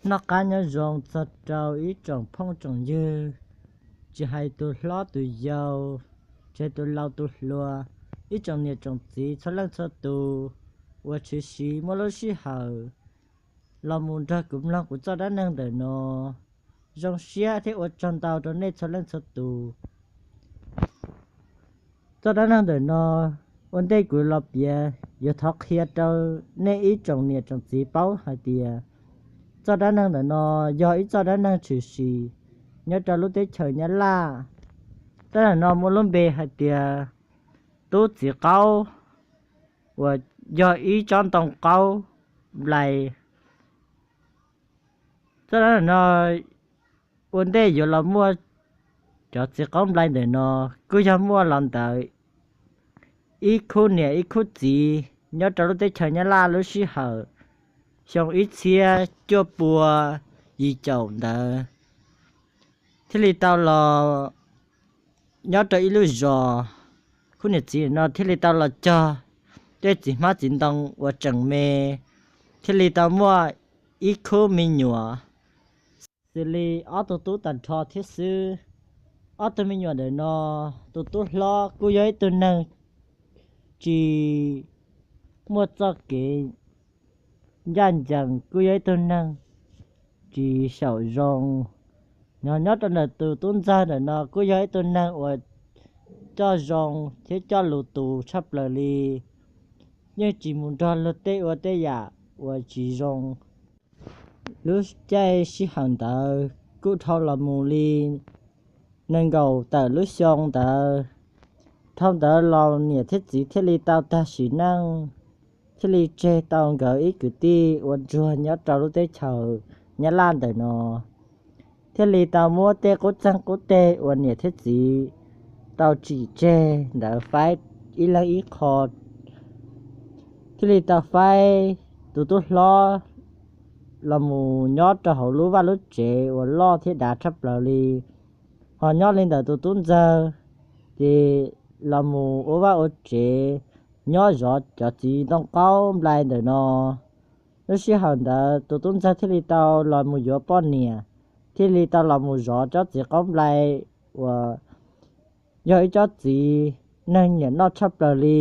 Noj qab nyob zoo txog rau ib tsoom phooj tsoom ywg, tsis hais tus hlob tus yau, tsis hais tus laus tus hluas, ib tsoom niam tsoom txiv txhua leej txhua tus uas tshwm sim muaj lub sij hawm los mus nrog kuv mloog kuv txoj dab neeg ntawm no. Zoo siab thiab ua tsaug ntau rau nej txhua leej txhua tus. Txoj dab neeg ntawm no, ua ntej kuv los piav yuav thov qhia rau nej ib tsoom niam tsoom txiv paub hais tias txoj dab neeg ntawm no yog ib txoj dab neeg tshwm sim nyob rau lub teb chaws Nyab Laj. Txoj dab neeg no muaj lub npe hais tias tub txiv qaub, uas yog ib tsob ntoo qaub nplai. Txoj dab neeg no ua ntej yuav los muaj cov txiv qaub nplai ntawm no kuj yog muaj los ntawm ib khub niam ib khub txiv nyob rau lub teb chaws Nyab Laj lub sij hawm xyoo ib txhiab cuaj pua yim caum ntawd, thiaj li tau los nyob rau ib lub zos. Khub niam txiv no thiaj li tau los cog tej txiv hmab txiv ntoo uas tseem me, thiaj li tau muaj ib khub me nyuam, xws li ob tug tub tag nrho thiab xwb. Ob tug me nyuam ntawm no, tus tub hlob kuj yog ib tug neeg tsis muaj txoj kev ncaj ncees, kuj yog ib tug neeg tsis xyaum zoo. Nyob rau ntawm tus tub ntxawg ntawm no kuj yog ib tug neeg uas coj zoo thiab coj lus tus tshaj plaws li, yeej tsis mus nrog luag tej ua tej yam uas tsis zoo. Lub caij sij hawm ntawd kuj dhau los mus li nees nkaum tawm lub xyoo ntawd. Dhau ntawd los niam thiab txiv thiaj li tau tag sim neej, thiaj li tseg tau nkawd ib kwv tij ua ntsuag nyob rau lub teb chaws Nyab Laj ntawm no, thiaj li tau muab tej qub txeeg qub teg uas niam thiab txiv tau tsim tseg ntawd faib ib leeg ib qho, thiaj li tau faib tus tub hlob los mus nyob rau hauv lub vaj lub tsev uas loj thiab dav tshaj plaws li. Ho nyob li ntawm tus tub ntxawg, ces los mus ua vaj ua tsev nyob zov cov txiv ntoo qaub nplai ntawm no. Lub sij hawm ntawd tus tub ntxawg thiaj li tau los mus yuav poj niam, thiaj li tau los mus zov tsob txiv qaub nplai uas yog ib tsob txiv neeg nyiam noj tshaj plaws li.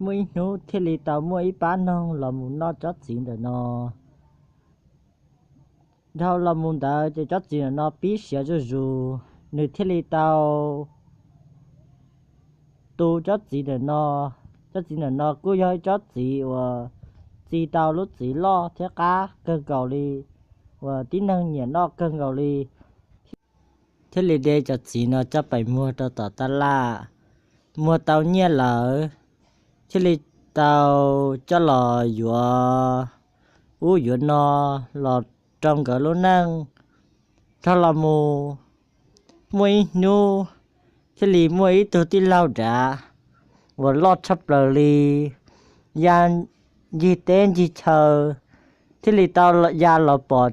Muaj ib hnub thiaj li tau muaj ib pab noog los mus noj tsob txiv ntawm no. Dhau los mus ntawd ces tsob txiv ntawm no pib siav zuj zus, nws thiaj li tau tu tsob txiv ntawm no. Tsob txiv ntawm no kuj yog ib tsob txiv uas txi tau lub txiv loj thiab qab kawg nkaus li, uas tib neeg nyiam noj kawg nkaus li. Thiaj li de cov txiv no coj pais muag rau tom taj laj, muag tau nyiaj lawm, thiaj li tau coj los yuav ub yuav no los rau nkawd lub neej. Dhau los mus muaj ib hnub thiaj li muaj ib tug tij laug dav uas loj tshaj plaws li, ya ncig teb ncig chaw, thiaj li tau ya los pom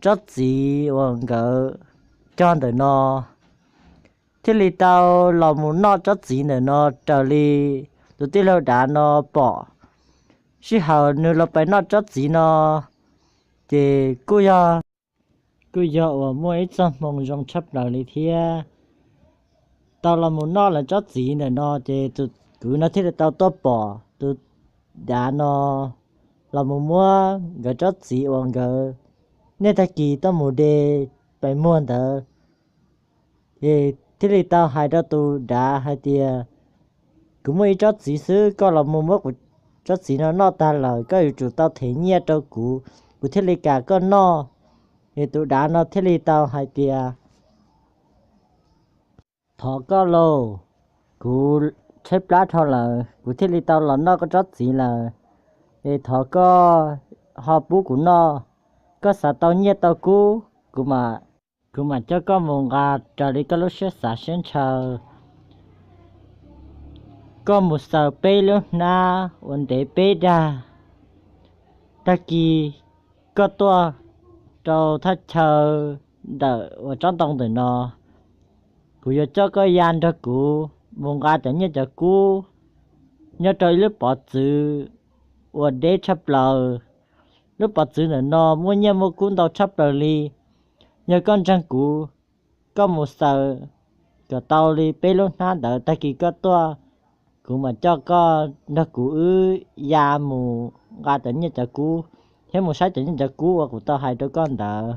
tsob txiv uas nkawd cog ntawm no, thiaj li tau los mus noj tsob txiv ntawm no raws li tus tij laug dav no pom. Sij hawm nws los pais noj tsob txiv no, ces kuj yog, kuj yog uas muaj ib txoj hmoo zoo tshaj plaws li thiab. Tau los mus noj lawv tsob txiv ntawm no ces tus kwv no thiaj li tau tuaj pom tus dav no los mus muab nkawd tsob txiv uas nkawd niaj tag kis tuaj mus de pais muag ntawd. Ces thiaj li tau hais rau tus dav hais tias, kuv muaj ib tsob txiv xwb, koj los mus muab kuv tsob txiv no noj tag lawm, koj yuav tsum tau them nyiaj rau kuv, kuv thiaj li kam koj noj. Ces tus dav no thiaj li tau hais tias, thov koj lauj, kuv tshaib plab dhau lawm, kuv thiaj li tau los noj koj tsob txiv lawm. Es thov koj ho pub kuv noj, koj xav tau nyiaj tau kub, kuv mam, kuv mam coj koj mus nqa raws li koj lub siab xav siab ntshaw. Koj mus xaws peb lub hnab uas ntev peb dag, tag kis koj tuaj rau thaj chaw ntawm uas tsob ntoo ntawm no, kuv yuav coj koj ya nrog kuv mus nqa cov nyiaj cov kub nyob rau ib lub pov txwv uas deb tshaj plaws. Lub pov txwv ntawm no muaj nyiaj muaj kub ntau tshaj plaws li. Yog koj ntseeg kuv, koj mus xaws kom tau li peb lub hnab ntawd, tag kis koj tuaj, kuv mam coj koj nrog kuv wb ya mus nqa cov nyiaj cov kub thiab mus saib cov nyiaj cov kub uas kuv tau hais rau koj ntawd.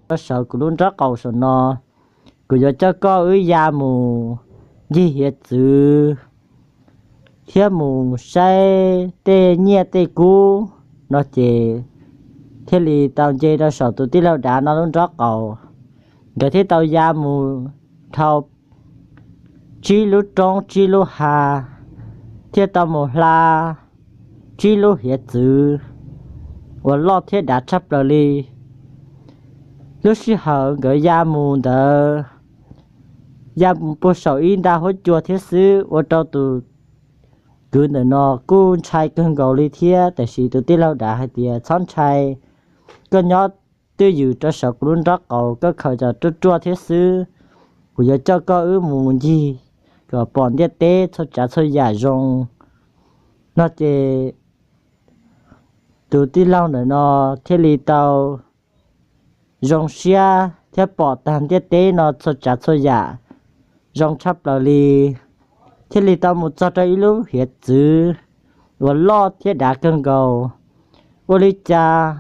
Rau saum kuv lub nraub qaum saum no, kuv yuav coj koj wb ya mus ncig hiav txwv thiab mus saib tej nyiaj tej kub no ces thiaj li tau nce rau saum tus tij laug dav no lub nraub qaum. Nkawd thiaj tau ya mus dhau tsib lub roob tsib lub hav, thiaj tau mus hla tsib lub hiav txwv uas loj thiab dav tshaj plaws li. Lub sij hawm nkawd ya mus ntawd, ya mus puag saum ib nta huab cua thiab xwb, ua rau tus kwv ntawm no kuj ntshai kawg nkaus li thiab. Tiam sis tus tij laug dav hais tias, Txhob ntshai, koj nyob twj ywm rau saum kuv lub nraub qaum, koj khaws cov ruaj ruaj thiab xwb. Kuv yuav coj koj wb mus ncig kom pom ntiaj teb txhua tsav txhua yam zoo. No ces tus tij laug ntawm no thiaj li tau zoo siab thiab pom tag ntiaj teb no txhua tsav txhua yam zoo tshaj plaws li. Thiaj li tau mus txog rau ib lub hiav txwv uas loj thiab dav kawg nkaus. Ua li cas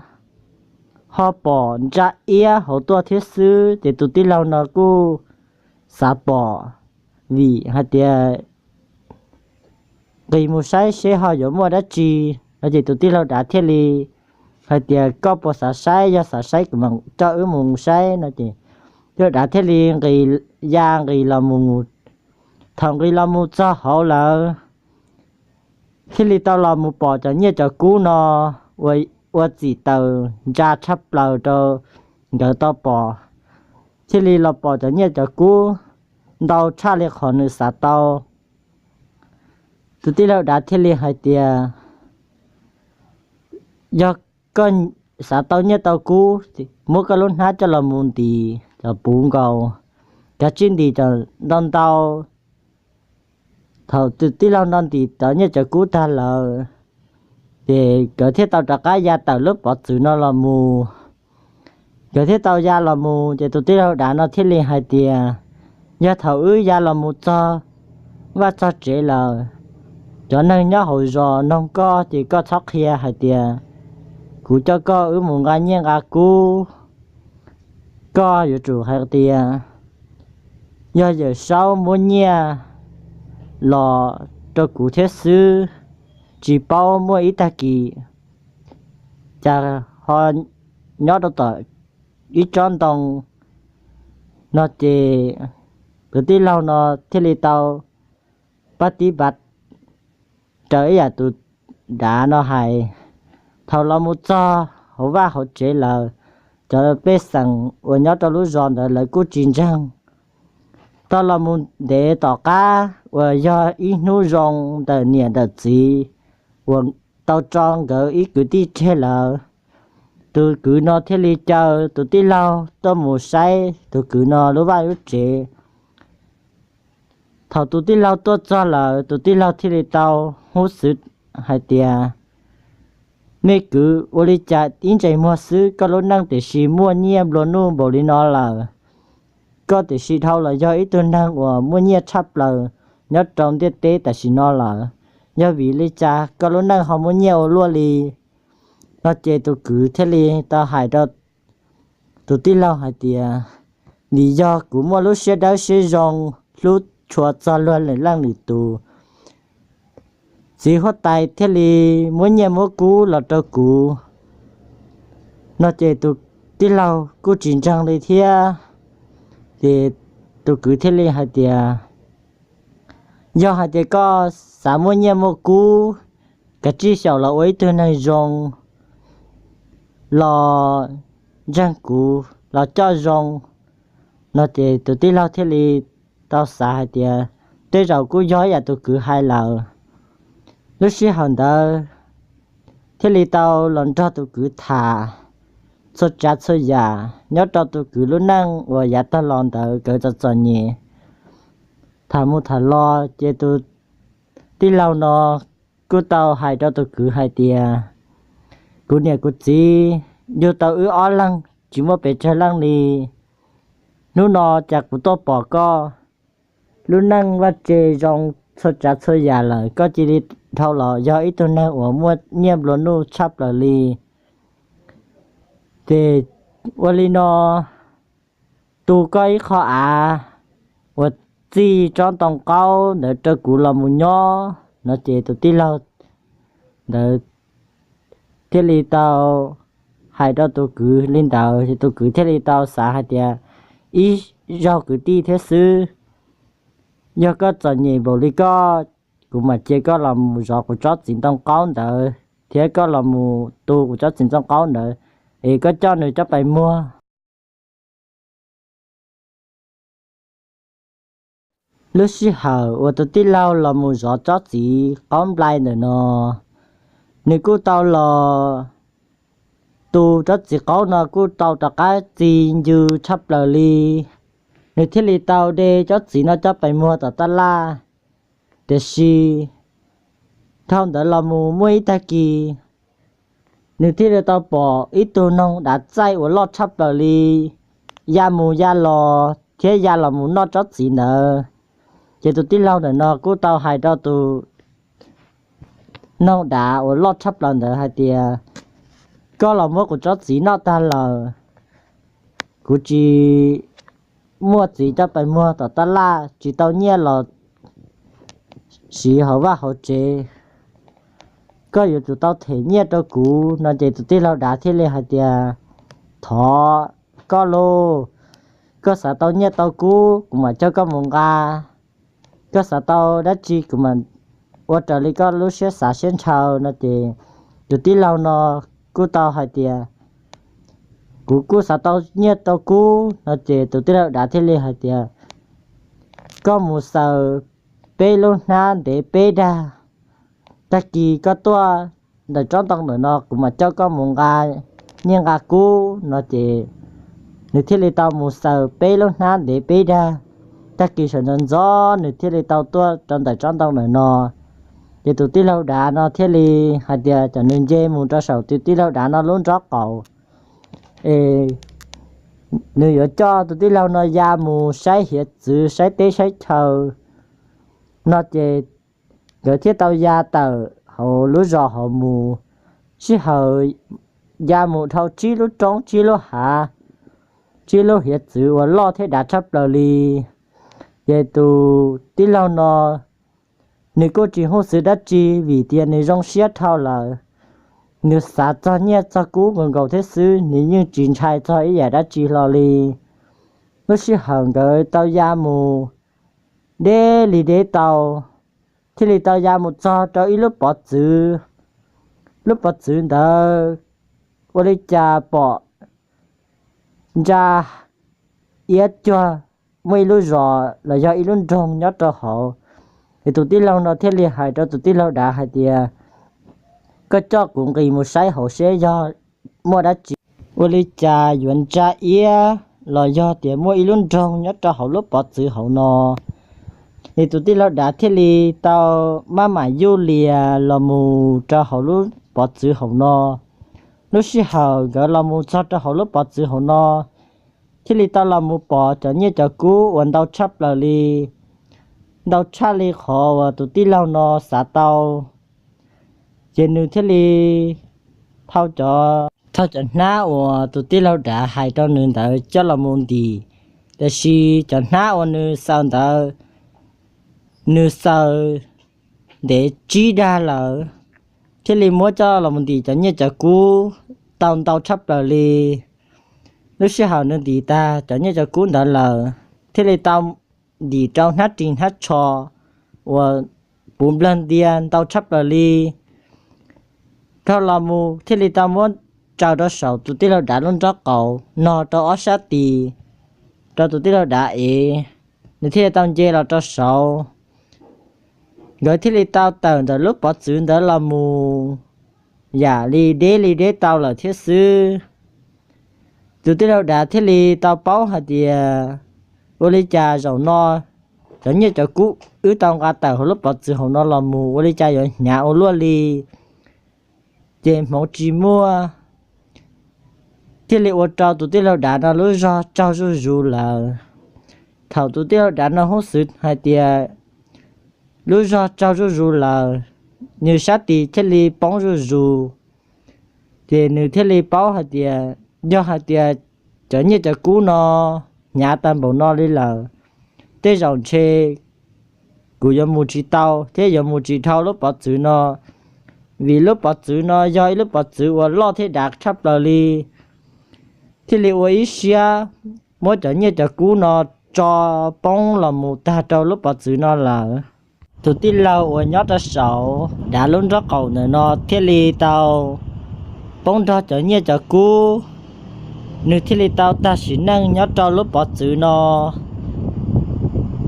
ho pom ntsa iab hauv tuaj thiab xwb, ces tus tij laug no kuj xav pom, vim hais tias nqis mus saib seb ho yuav muaj dab tsi no ces tus tij laug dav thiaj li hais tias, Koj puas xav saib? Yog xav saib kuv mam coj wb mus saib no ces tij laug dav thiaj li nqis, ya nqis los mus. Thaum nqis los mus txog hauv lawm, thiaj li tau los mus pom cov nyiaj cov kub no ua, ua txim taws ntsa tshaj plaws rau nkawd tau pom. Thiaj li los pom cov nyiaj cov kub ntau tshaj li qhov nws xav tau. Tus tij laug dav thiaj li hais tias, Yog koj xav tau nyiaj tau kub, muab koj lub hnab coj los mus ntim cov puv nkaus, kav tsij ntim cov ntau ntau. Thaum tus tij laug no ntim cov nyiaj cov kub tag lawm, ces nkawd thiaj tau rov qab ya tawm lub pov txwv no los mus. Nkawd thiaj tau ya los mus, ces tus tij laug dav no thiaj li hais tias, Yog thaum wb ya los mus txog vaj txog tsev lawm, cov neeg nyob hauv zos noog koj ces koj txhob qhia hais tias kuv coj koj wb mus nqa nyiaj nqa kub. Koj yuav tsum hais tias, Yog Yawm Saub muab nyiaj los rau kuv thiab xwb, tsis paub muaj ib tag kis cas ho nyob rau tom ib tsob ntoo. No ces tus tij laug no thiaj li tau pab tib pab raws ib yam tus dav no hais. Thaum los mus txog hauv vaj hauv tsev lawm, cov pej xeem uas nyob rau lub zos ntawd lawv kuj tsis ntseeg. Tau los mus ntev tom qab uas yog ib hnub zoo ntawm niam ntawm txiv uas tau tso nkawd ib kwv tij tseg lawm, tus kwv no thiaj li caw tus tij laug tuaj mus saib tus kwv no lub vaj lub tsev. Thaum tus tij laug tuaj txog lawm, tus tij laug thiaj li tau hub xwv hais tias, Nej kwv, ua li cas ib ntsais muag xwb koj lub neej tiam sis muaj nyiaj nplua nuj npaum li no lawm? Koj tiam sis dhau los yog ib tug neeg uas muaj nyiaj tshaj plaws nyob rau ntiaj teb tam sim no lawm. Yog vim li cas koj lub neej ho muaj nyiaj ua luaj li? No ces tus kwv thiaj li tau hais rau tus tij laug hais tias, Vim yog kuv muaj lub siab dawb siab zoo, hlub tshua txog luag lwm leej lwm tus, txiv huab tais thiaj li muab nyiaj muab kub los rau kuv. No ces tus tij laug kuj tsis ntseeg li thiab, ces tus kwv thiaj li hais tias, Yog hais tias koj xav muaj nyiaj muaj kub, kav tsij xyaum los ua ib tug neeg zoo, los ntseeg kuv los coj zoo. No ces tus tij laug thiaj li tau xav hais tias, Tej zaum kuj yog ib yam tus kwv hais lawm. Lub sij hawm ntawd thiaj li tau los nrog tus kwv tham txhua tsav txhua yam nyob rau tus kwv lub neej uas yav tag los ntawd nkawd txom txom nyem. Tham mus tham los ces tus tij laug no kuj tau hais rau tus kwv hais tias, kuv niam kuv txiv yug tau wb ob leeg tsis muaj pes tsawg leej li. Hnub no cas kuv tuaj pom koj, lub neej vaj tse zoo txhua tsav txhua yam lawm, koj cia li dhau los yog ib tug neeg uas muaj nyiaj nplua nuj tshaj plaws li. Ces ua li no, tu koj ib qho av uas txij tsob ntoo qaub ntawd rau kuv los mus nyob no. Ces tus tij laug ntawd thiaj li tau hais rau tus kwv li ntawd, ces tus kwv thiaj li tau xav hais tias, ib zaug kwv tij thiab xwb, yog koj txom nyem npaum li koj, kuv mam cia koj los mus zov kuv tsob txiv ntoo qaub ntawd thiab koj los mus tu kuv tsob txiv ntoo qaub ntawd, es koj coj nws tsob pais muag. Lub sij hawm uas tus tij laug los mus zov tsob txiv qaub nplai ntawm no, nws kuj tau los tu tsob txiv qaub no kuj tau rov qab txi ncw tshaj plaws li. Nws thiaj li tau de tsob txiv no coj pais muag tom tab laj. Tiam sis dhau ntawd los mus muaj ib tag kis, nws thiaj li tau pom ib tug noog dav txaij uas loj tshaj plaws li ya mus ya los thiab ya los mus noj tsob txiv ntawd. Ces tus tij laug ntawm no kuj tau hais rau tus noog dav uas loj tshaj plaws ntawd hais tias, koj los muab kuv tsob txiv noj tag lawm, kuv tsis muaj txiv coj pais muag tom tab laj, tsis tau nyiaj los siv hauv vaj hauv tsev, koj yuav tsum tau them nyiaj rau kuv no. Ces tus tij laug dav thiaj li hais tias, thov koj lauj, koj xav tau nyiaj tau kub kuv mam coj koj mus nqa, koj xav tau dab tsi kuv mam ua raws li koj lub siab xav siab ntshaw no. Ces tus tij laug no kuj tau hais tias, kuv kuj xav tau nyiaj tau kub no. Ces tus tij laug dav thiaj li hais tias, koj mus xaws peb lub hnab ntev peb dag, tag kis koj tuaj ntawm tsob ntoo ntawm no kuv mam coj koj mus nqa nyiaj nqa kub no. Ces nws thiaj li tau mus xaws peb lub hnab ntev peb dag, tag kis sawv ntxov ntxov nws thiaj li tau tuaj rau ntawm tsob ntoo ntawm no. Ces tus tij laug dav no thiaj li hais tias kom nws nce mus rau saum tus tij laug dav no lub nrob qaum, es nws yuav coj tus tij laug no ya mus saib hiav txwv saib teb saib chaw no. Ces nkawd thiaj tau ya tawm hauv lub zos hauv mus. Sij hawm ya mus dhau tsib lub roob tsib lub hav, tsib lub hiav txwv uas loj thiab dav tshaj plaws li. Ces tus tij laug no nws kuj tsis hu xwv dab tsi vim tias nws zoo siab dhau lawm. Nws xav txog nyiaj txog kub nkaus nkaus thiab xwb, nws yeej tsis ntshai txog ib yam dab tsi hlo li. Lub sij hawm nkawd tau ya mus deb li deb tau, thiaj li tau ya mus txog rau ib lub pov txwv. Lub pov txwv ntawd ua li cas pom ntsa iab cuag muaj ib lub zos los yog ib lub nroog nyob rau hauv. Es tus tij laug no thiaj li hais rau tus tij laug dav hais tias, koj coj kuv nqis mus saib hauv seb yog muaj dab tsi, ua li cas yuav ntsa iab los yog tias muaj ib lub nroog nyob rau hauv lub pov txwv hauv no. Es tus tij laug dav thiaj li tau maj mam yuj lias los mus rau hauv lub pov txwv hauv no. Lub sij hawm nkawd los mus txog rau hauv lub pov txwv hauv no, thiaj li tau los mus pom cov nyiaj cov kub uas ntau tshaj plaws li, ntau tshaj li qhov uas tus tij laug no xav tau. Ces nws thiaj li thau cov, thau cov hnab uas tus tij laug dav hais rau nws ntawd coj los mus ntim. Tiam sis cov hnab uas nws xaws ntawd, nws xaws ntev tsib dag lawm, thiaj li muab coj los mus ntim cov nyiaj cov kub tau ntau tshaj plaws li. Lub sij hawm nws ntim tag cov nyiaj cov kub ntawd lawm, thiaj li tau ntim rau hnab ris hnab tsho uas puv nplawg ntia ntau tshaj plaws li. Dhau los mus thiaj li tau muab tsaws rau saum tus tij laug dav lub nrob qaum no rau ob sab tis, rau tus tij laug dav ev, nws thiaj li tau nce los rau saud. Nkawd thiaj li tau tawm ntawm lub pov txwv ntawd los mus yam li deb li deb tau lawm thiab xwb. Tus tij laug dav thiaj li tau paub hais tias, ua li cas zaum no cov nyiaj cov kub wb tau nqa tawm hauv lub pov txwv hauv no los mus ua li cas yuav hnyav ua luaj li. ces hmoov tsis muaj, thiaj li ua rau tus tij laug dav no lub zog tsaug zuj zus lawm. Thaum tus tij laug dav no hnov xwb hais tias lub zog tsaug zuj zus lawm, nws sab tis thiaj li poob zuj zus, ces nws thiaj li paub hais tias yog hais tias cov nyiaj cov kub no hnyav tag npaum no li lawm, tej zaum ntshe kuv yuav mus tsis tau thiab yuav mus tsis dhau lub pov txwv no, vim lub pov txwv no yog ib lub pov txwv uas loj thiab dav tshaj plaws li. Thiaj li ua ib siab muab cov nyiaj cov kub no tso poob los mus tag rau lub pov txwv no lawm. Tus tij laug uas nyob rau saum dav lub nraub qaum ntawm no thiaj li tau poob nrog cov nyiaj cov kub, nws thiaj li tau tag sim neej nyob rau lub pov txwv no.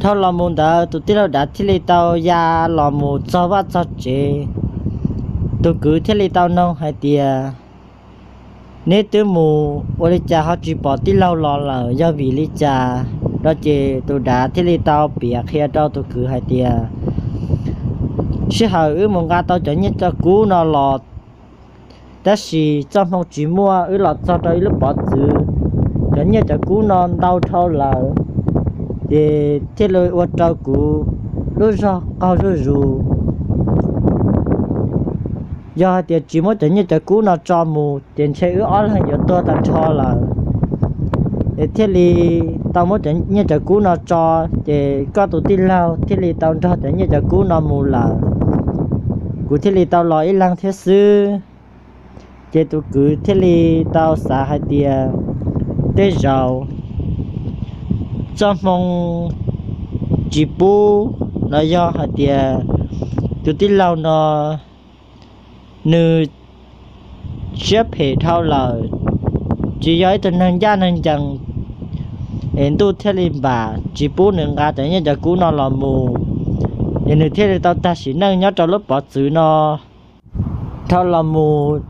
Dhau los mus ntawd tus tij laug dav thiaj li tau ya los mus txog vaj txog tsev. Tus kwv thiaj li tau noog hais tias, neb twb mus ua li cas ho tsis pom tij laug los lawm, yog vim li cas? No ces tus dav thiaj li tau piav qhia rau tus kwv hais tias, sij hawm wb mus nqa tau cov nyiaj cov kub no los, tab sis txoj hmoo tsis muaj, wb los txog rau ib lub pov txwv, cov nyiaj cov kub no ntau dhau lawm, ces thiaj li ua rau kuv lub zog qaug zuj zus. Yog hais tias tsis muab cov nyiaj cov kub no tso mus ces ntshe wb ob leeg yuav tuag tag nrho lawm. Es thiaj li tau muab cov nyiaj cov kub no tso, ces koj tus tij laug thiaj li tau nrog cov nyiaj cov kub no mus lawm, kuv thiaj li tau los ib leeg thiab xwb. Ces tus kwv thiaj li tau xav hais tias, tej zaum txoj hmoo tsis pub, los yog hais tias tus tij laug no nws siab phem dhau lawm, tsis yog ib tug neeg ncaj neeg ncees, es ntuj thiaj li npam tsis pub nws nqa cov nyiaj cov kub no los mus, es nws thiaj li tau tag sim neej nyob rau lub pov txwv no. Dhau los mus,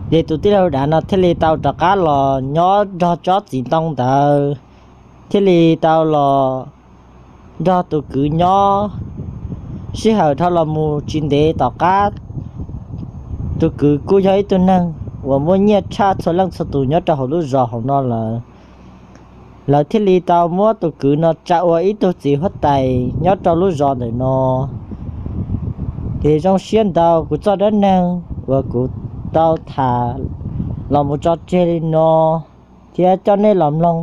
ces tus tij laug dav no thiaj li tau rov qab los nyob nrog tsob txiv ntoo ntawd, thiaj li tau los nrog tus kwv nyob. Sij hawm dhau los mus tsis ntev tom qab, tus kwv kuj yog ib tug neeg uas muaj nyiaj tshaj txhua leej txhua tus nyob rau hauv lub zos hauv no lawm. Lawv thiaj li tau muab tus kwv no tsa ua ib tug txiv huab tais nyob rau lub zos ntawm no. Ces zoo siab ntau kuv txoj dab neeg uas kuv tau tham los mus tso tseg li no, thiab coj nej los mloog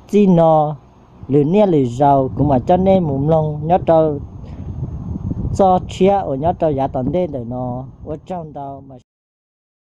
txij no. Lwm niaj lwm zaus kuv mam coj nej mus mloog nyob rau txoj tshiab uas nyob rau yav tom ntej ntawm no. Ua tsaug ntau.